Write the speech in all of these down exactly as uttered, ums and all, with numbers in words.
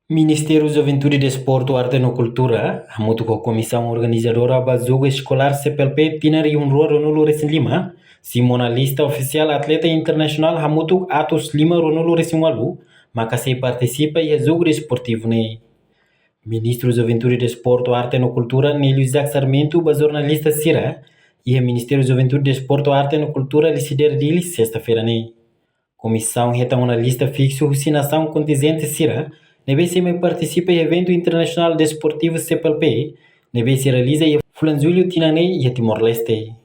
Ministériu Juventude, Desportu, Arte no Kultura, hamutuk ho Komisaun Organizadora ba Jogu Eskolár C P L P tinan rihun rua ruanulu-resin-lima, simu ona lista ofisiál atleta internasionál hamutuk atus lima ruanulu-resin-ualu, maka sei partisipa iha jogu desportivu ne'e. Ministru Juventude, Desportu, Arte no Kultura, Nélio Isaac Sarmento, ba jornalista sira iha Ministériu Juventude, Desportu, Arte no Kultura, Lisidere Dili, sesta-feira ne'e. Komisaun hetan ona lista fiksu husi nasaun kontinjente sira ne'ebé sei mai partisipa iha eventu internasionál desportivu C P L P ne'ebé sei realiza iha fulan Jullu tinan ne'e iha Timor-Leste.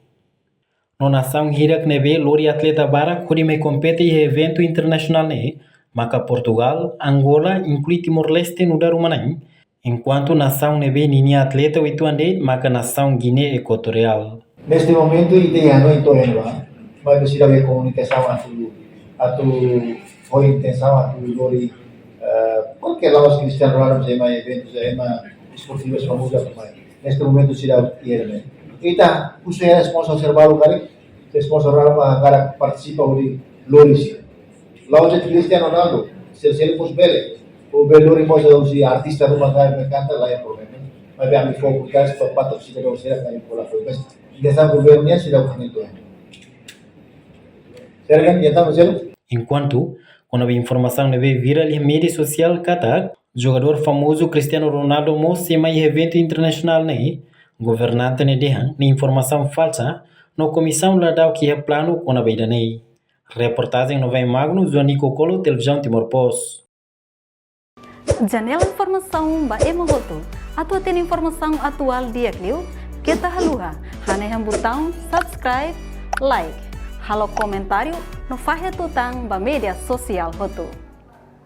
No nasaun hirak ne'ebé lori atleta barak hodi mai kompete iha eventu internasionál ne'e maka Portugal, Angola, inklui Timor-Leste nu'udar uma-na'in, enkuantu nasaun ne'ebé ninia atleta uitoan de'it maka nasaun Guiné Ekuatoriál. Neste momento ita iha hanoin to'o iha ne'ebá, maibé seidauk iha komunikasaun atu, atu ho intensaun atu lori, eh, porque la'ós Cristiano Ronaldo sei mai eventu, sei mai desportivu famozu atu mai. Neste momento seidauk iha ne'e. Ita husu iha sponsor sira balu karik, sponsor balu mak hakarak partisipa hodi lori sira. La'ós de'it Cristiano Ronaldo, se se ele fosse bele, ou bele lori mós husi artista ruma karik mai kanta, la iha problema. Maibé ami foku karik ba patrosinadór sira karik bola fokus. Intensaun governu nian seidauk hanoin to'o iha ne'e. Serkan, ya tamo selo. Enkuantu, kona-ba informasaun ne'ebé virál iha média sosiál katak jogadór famozu Cristiano Ronaldo mós sei mai iha eventu internasionál ne'e, governante ne'e dehan ne'e informasaun falsa, no komisaun la daudauk iha planu kona-ba ida-ne'e. Reportajen Novae Magno, Joanico Colo, Televizaun Timor Post. Janela informasaun ba ema hotu. Atu hatene informasaun atuál di'ak liu, keta haluha hanehan butaun subscribe, like, halo komentáriu no fahe tutan ba média sosiál hotu.